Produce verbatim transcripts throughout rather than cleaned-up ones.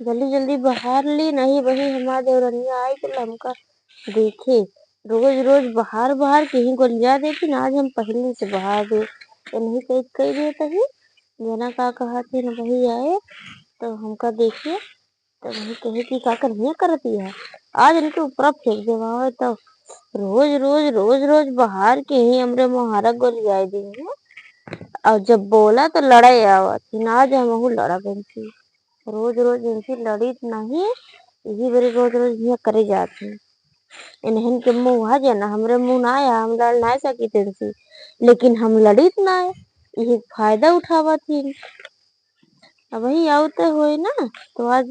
जल्दी जल्दी बहार ली, नहीं वही हमार देवरनिया आई तो हमका देखे, रोज रोज बहार बहार के ही गोलिया देती ना, आज हम पहले से बहार दे। तो नहीं कही, कही देता ही, जना का कहा थे ना वही आए, तो हमका देखिए, तो वही कहे कि का करनिया करती है, आज इनके ऊपर फेंक देवावे। तो रोज रोज रोज रोज बहार के ही हमरे मुहारा गोलियाए दी है, और जब बोला तो लड़ाई आवत ही ना, आज हमहू लड़ा बनती। रोज रोज इनसे लड़ित नाही, यही बरे रोज रोज हियाँ करे जात ही। इन्हन के मुँह आ जाए ना, हमरे मुँह ना आया, हम लड़ ना सकी इनसे, लेकिन हम लड़ित ना है, यही फायदा उठावत ही। अब वही आवते होए ना, तो आज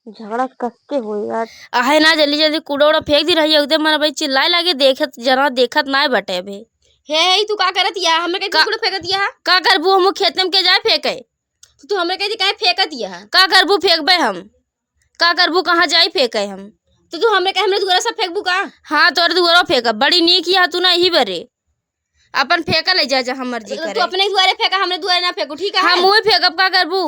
झगड़ा कस के होए आज। आहे ना, जल्दी जल्दी कूड़ा उड़ा फेंक दी रही, उधर मन भाई चिल्लाए लागे, देखत जना देखत ना बटे अबे। हे, हे, तू का करत या? हमरे कहे का कूड़ा फेंकत या? का करबू, हम खेते में के जाए फेंके? तो तू हमरे कहे दी काहे फेंकत यह? का करबू फेंकबे हम? का करबू, कहाँ जाई फेंके हम? तो तू हमरे कहे हमरे दुआरा सब फेंकबू का? हाँ, तोरे दुआरा फेंकब। बड़ी नीक यह तू ना यही बरे। अपन फेंका ले जा, जहाँ मर्जी तो करे। तू अपने दुआरे फेंका, हमरे दुआरे ना फेंकू, ठीक है? हम वही फेंकब, का करबू?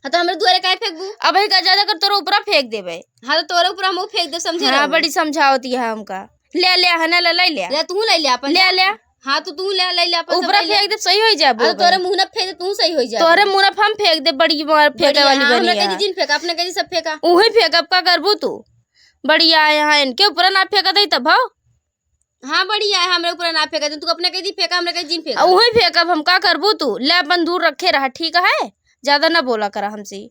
हाँ, तो हमरे दुआरे काहे फेंकबू? अब ही का ज्यादा कर तोरे ऊपरा फेंक देबे। हाँ, तो तोरे ऊपर हम फेंक देब, समझे हाँ, रहू। बड़ी समझावत यह हमका। ले, ले, हने ले, ले, ले। ले, तू ले ले अपन, ले, ले। ले। हाँ, तो तू ले, ले, ले, अपन सब ऊपरा ले ले। फेंक दे, सही होई जाबो अरे, अपन। तोरे मुँह ना फेंक दे, तू सही होई जाबो। तोरे मुँह ना हम फेंक दे, बड़ी मार फेंके बढ़िया, वाली हाँ, बनी हमरा है। कहे जिन फेंका, अपने कहे सब फेंका। उही फेंकब, का करबू तू? बढ़िया है, हाँ, इनके ऊपर ना फेंकत है तब, हाँ। हाँ, बढ़िया है, हमरे ऊपर ना फेंकत है, तू अपने कहे दी फेंका, हमरे कहे जिन फेंका। आ, उही फेंकब हम, का करबू तू? ले, अपन दूर रखे रहा, ठीक है? ज्यादा ना बोला करा हमसे।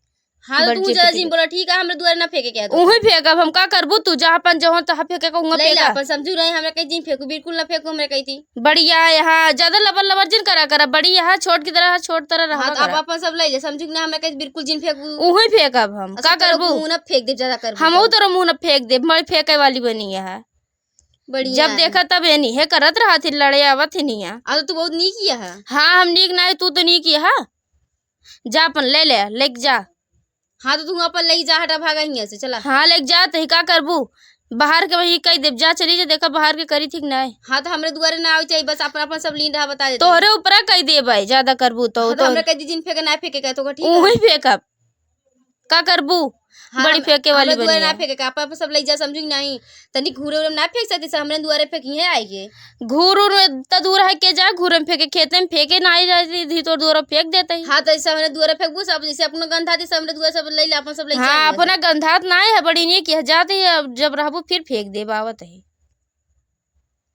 हाँ, तो बड़ तू ज्यादा जिद जिन बोला, ठीक है, हमरे दुआरे ना फेंके के है तो। उही फेंकब हम, का करबू तू? जहाँ अपन जहाँ तहाँ फेंके के, उहाँ ले ले फेंका। अपन समझू रहे, हमरे कहे जिन फेंकू, बिल्कुल ना फेंकू, हमरे कहे थी। बढ़िया है, हाँ, ज्यादा लबर लबर जिन करा करा, बड़ी यहाँ छोट की तरह, छोट तरह रहा हाँ, तो आप करा। अपन सब ले ले, समझू कि ना, हमरे कहे बिल्कुल जिन फेंकू। उही फेंकब हम, अच्छा, का तोरो करबू? मुँह ना फेंक दे, ज्यादा करबू हमहू तो। तोरो मुँह ना फेंक दे, बड़ी फेंके वाली बनी है। बढ़िया जब है। देखा तब ये नहीं है करत रहा थी, लड़े आवत ही नहीं है। आ, तो तू बहुत नीक यह है। हाँ, हम नीक ना है, तू तो नीक यह है। जा अपन ले ले, लेके जा। हाँ, तो तू अपन लेके जा, हटा, भागा हियाँ से, चला। हाँ, लेके जा, तही का करबू? बाहर के वही कह देब, जा चली जा, देखा बाहर के करी ठीक ना है। हाँ, तो हमरे दुआरे ना आवे चाहिए, बस अपन, अपन सब लीन रहा, बता देते। तोहरे ऊपरा कह देब, ज्यादा करबू तो, हाँ, तो तो हमरे कह दी, जिन फेंके ना फेंके, कह तो ठीक है। उही फेंकब। का करबू? हाँ, बड़ी हम, फेंके वाली हमरे दुआरे बनी ना है। फेंके, का अपन, अपन सब ले जा, समझू कि नहीं? तनी घूरे उरे में ना फेंक सकती, सब हमरे दुआरे फेंकी है आइए। घूर उर में त दूर है, के जा घूरे में फेंके, खेते में फेंके ना आई रहती थी, तो दुआरे फेंक देते ही। हाँ, तो ऐसे हमरे दुआरे फेंकबू सब, जैसे अपना गंधा थी, सब हमरे दुआरे सब ले ले, अपन सब ले हाँ, जाइए। अपना गंधात ना है, बड़ी नहीं किया जाती है, अब जब रहबू फिर फेंक देब, आवत ही।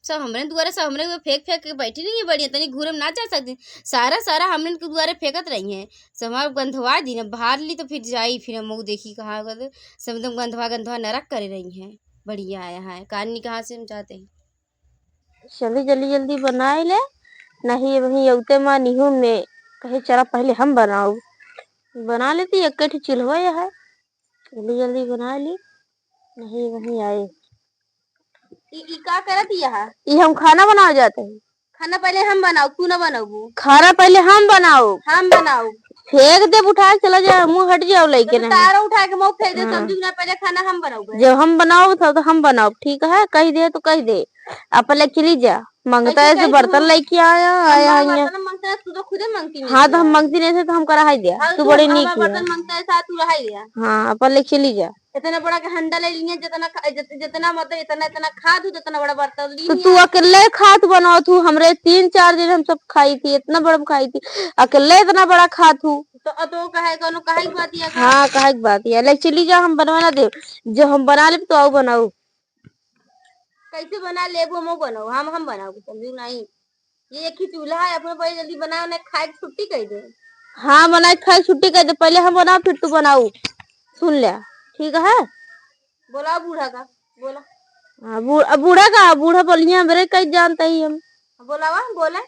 सब हमरे दुआरे, सब हमरे दुआरे फेंक फेंक के बैठी रही है, बढ़िया, तनी घूरे में ना जा सकती। सारा, सारा हमरे के दुआरे फेंकत रही हैं। सब हमार गंधवा दिन, अब बाहर ली तो फिर जाई, फिर हम मऊ देखी कहाँ कर, सब एकदम गंधवा, गंधवा नरक करे रही हैं। बढ़िया आया है, कान नहीं कहाँ से हम जाते हैं। चली जल्दी जल्दी बनाए ले, नहीं वहीं अउते माँ निहू में कहे, "चला पहले हम बनाओ।" बना लेती, एक ठे चूल्हो है, जल्दी जल्दी बना ली, नहीं वहीं आए। ई, ई का करत यहा? ई हम खाना बनावे जात है। खाना पहले हम बनाओ, तू ना बनाबू। खाना पहले हम बनाओ। हम बनाओ। फेंक देब उठा के, चला जा, मुँह हट जाओ लइके तो नहीं। तारा उठा के मुँह फेंक दे, हाँ। समझू ना, पहले खाना हम बनाओ। जब हम बनाओ तो, तो हम बनाओ, ठीक है, कह दे तो कह दे, आप पहले चली जा। मंगता ऐसे है से कही बर्तन तू। लइके आया, हम आया ना यहाँ। बर्तन मंगता है, तू तो खुदे मंगती नहीं हाँ, तो हम है। मंगती नहीं थे तो हम कराई दिया। हाँ, तू तू बड़े हम नीक बर्तन है। मंगता है, साथ तू रहाई दिया। हाँ, आप पहले चली जा। इतना बड़ा के हंडा ले लिए, जितना खा-, जित-, जितना मतलब इतना, इतना खात हूँ, तो इतना बड़ा बर्तन ली तो है। तू अकेले खात बनाओ तू, हमरे तीन चार दिन हम सब खाई थी, इतना बड़ा खाई थी, अकेले इतना बड़ा खात हूँ। तो, तो कहे, कोनो कहे के बात या का? हाँ, कहे के बात या, ले चली जा, हम बनवा ना देब, जो हम बना लेब तो आओ बनाओ। कैसे बना लेबू, हम बनाओ, हम, हम बनाओ, समझू नहीं। ये एक ही चूल्हा है, अपने बड़ी जल्दी बनाओ, ना खाए के छुट्टी कर दे। हाँ, बनाए के खाए के छुट्टी कर दे, पहले हम बनाओ, फिर तू बनाओ। सुन ले, ठीक है? बोला बूढ़ा का, बोला। हाँ, बू-, अब बूढ़ा का, बूढ़ा बोलिए, हमरे कई जानते ही हम। बोलावा, बोले।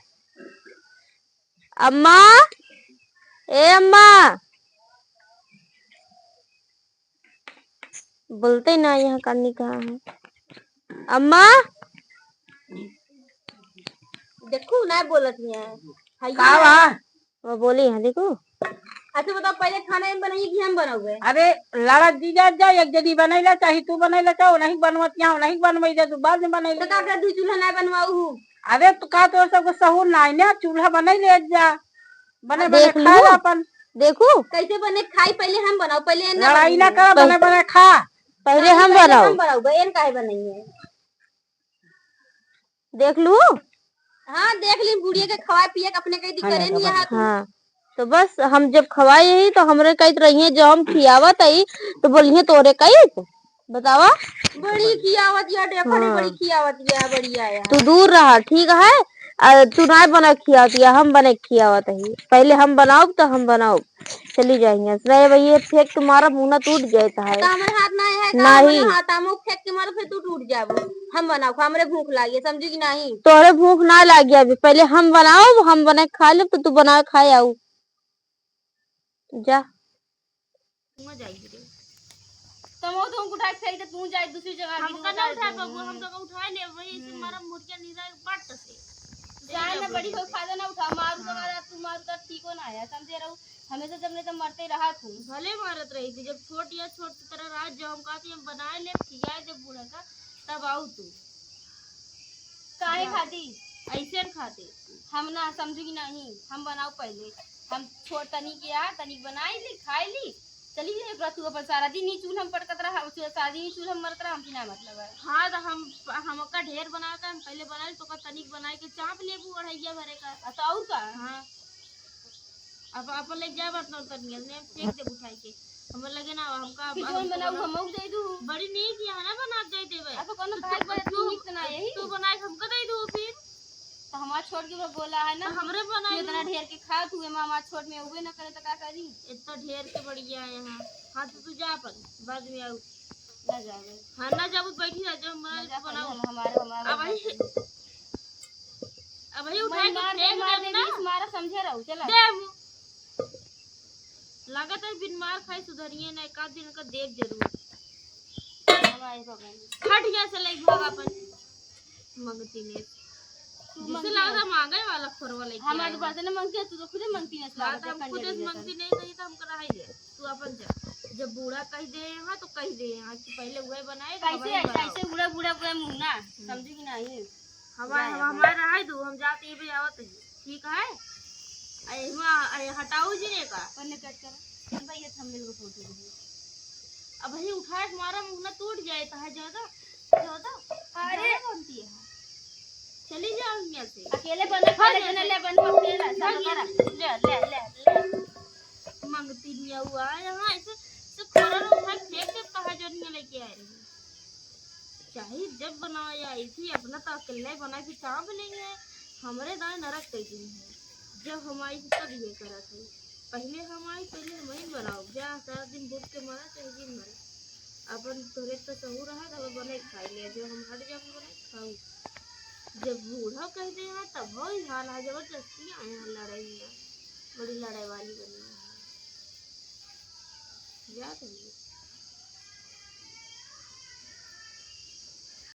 अम्मा, ए अम्मा। बोलते ना यहाँ कानी कहाँ है। अम्मा। देखू, ना बोलत ही है। है का ये बा? वो बोली है, देखू। अच्छा बताओ, पहले खाना हम बनाइए कि हम बनावे? अरे, लड़त जीजा जा, एक जनी बनैला, चाहे तू बनैला, चाहे नहीं बनवत यहाँ, नहीं बनवै जा, तू बाद में बनैला। तो का कर, दू चूल्हा ना बनवाऊ? अरे, तो का तो सबको सहूर ना है ना, चूल्हा बनैले जा, बने अब बने देख खा लू। ला अपन। देखू। कैसे बने खाई, पहले हम बनाओ, पहले एन ना लड़ाई ना बनाई। कर, बने बने खा। पहले हम पहले बनाओ। हम बनाओ, बहन काहे बनाई है? देख लू। हाँ, देख ली, बुढ़िया के खवाए पिए के अपने कई दी करे नहीं यहाँ तू। हाँ, तो बस हम जब खवाई ही तो हमरे कहत रही है, जो हम खियावत ही तो बोली है तोरे कहत। बतावा। बड़ी खियावत या, देखो रे, हाँ। बड़ी खियावत या, बढ़िया है। तू दूर रहा, ठीक है? आ, तू ना बना खियावत या, हम बने खियावत ही। पहले हम बनाउब तो हम बनाउब। चली जाइए। नहीं भैया, फेंक के मारा, मुंह ना टूट जाए तो है। तो हमारे हाथ ना है, तो नहीं। हमारे हाथ हम फेंक के मारो, फिर तू टूट जाबो। हम बनाओ, हमरे भूख लागी है, समझी कि नहीं? तोहरे भूख ना लागी अभी, पहले हम बनाउब, हम बना के खा लेब, तो तू बना के खाए आऊ। जा। मजा आएगी रे। तमो तुम उठा के फेंक दे, तू जाए दूसरी जगह, हम भी का ना उठा उठा पाबो, हम तो उठा ले, वही से हम्म। मारा मुर्गिया निरा बट से। जाए ना, बड़ी कोई फायदा ना उठा, मारू तो हाँ। मारा, तू मारू तो ठीक हो ना है, समझे रहू। हमेशा जब नहीं तो मरते रहा तू। भले मारत रही थी, जब छोट या छोट की तरह रहा, जो हम कहती हम बनाए ले, खियाए दे बूढ़ा का, तब आऊ तू। काहे जा। खाती? ऐसे न खाते। हम ना समझू कि नहीं, हम बनाओ पहले। हम छोट तनी के आ, तनी बनाई ली, खाई ली, चली जाए। एकरा तू अपन सारा दिन ही चूल्हा में पटकत रहा, हम चू-, सारा दिन ही चूल्हा में मरत रहा, हमसे ना मतलब है। हाँ, तो हम, हमका ढेर बनावे का, हम पहले बनाई, तो ओकर तनिक बनाई के चाप लेबू अढ़ैया भरे का। आ, तो और का? हाँ। अब अपन ले जा बर्तन तनिया ने फेंक दे उठाई के। हमर लगे ना, हमका फिर अब जौन बनाऊ, हमका हमऊ दे दू। बड़ी नीक यहाँ ना बना के दे देबे। आ, तो कोनो तू, खाए के तू, तू नीक ना यही। तू बनाए के हमका दे दू फिर। तो हमार छोट के बा बोला है ना, तो हमरे बनाई तू इतना लो। ढेर के खा, तू एमा हमार छोट में उबे ना करे तो का करी? इतना ढेर के बढ़िया है यहाँ। हाँ, तो तू जा अपन, बाद में आऊ। ना जावे। हाँ, ना जाबू, बैठी रह, जो हम ना बना जा, बनाऊ। हम, हमारे, हमारे अब वही, बनाते हैं। अब वही उठा मन के मार दे, फेंक मार देब दे, ना। बीस मारा समझे रहू, चला। देब। लागत है बिन मार खाए सुधरिए ना, एक आध दिन का देब जरूर। हमारे भगवान। हट गया से लई भाग अपन। मंगती ने। तू जिससे मंगती लागत है। है मांगे वाला खोरवा लेके हमारे आए हैं। बात ना मंगती है, तू तो खुदे मंगती ने हाँ, लागत तो है, हम खुदे कंजरी से लेकर। मंगती नहीं कही तो हम कराई दे। तू अपन जा। जब बूढ़ा कह दे हैं तो कह दे हैं कि पहले वही बनाए तो कैसे, वही बनाओ। कैसे बूढ़ा, बूढ़ा, बूढ़ा मुंह ना, हम्म। समझी कि नहीं? हमारे, जा, हमारे रहे दू, हम जाते ही भी आवत ही। ठीक है? अरे, हुआ, अरे, हटाऊ जी ने का? पन्ने कट कर। भाई, ये थंबनेल को फोटो दे। अब भाई उठाए के मारा मुंह ना टूट जाए, तो है ज्यादा, ज्यादा, अरे। ज्यादा बनती है। चली जाओ यहाँ से। अकेले बने, हाँ, पहले जने ले बन पकड़े ना, चलो करा। ले, ले, ले, ले। मंगती नहीं हुआ है यहाँ, ऐसे, ऐसे खोरा उठा फेंक के कहा जो नहीं लेके आए रही। चाहे जब बनावा या इसी अपना तो अकेले बना के चाप लेंगे। हमरे दाएं नरक कई दिन है। जब हम आई थी तब ये करा थी। पहले हम आई, पहले हम ही बनाओ। जा सारा दिन भूख के मरा चाहे जिन मरा। अपन तोरे तो सहू रहा तो बने खाई ले। जब हम हट जाओ बने खाऊ। जब बूढ़ा कह दे हैं तब हो ही हाल है, जबरदस्ती आए हैं लड़ाई में। बड़ी लड़ाई वाली बनी है। जा तुम।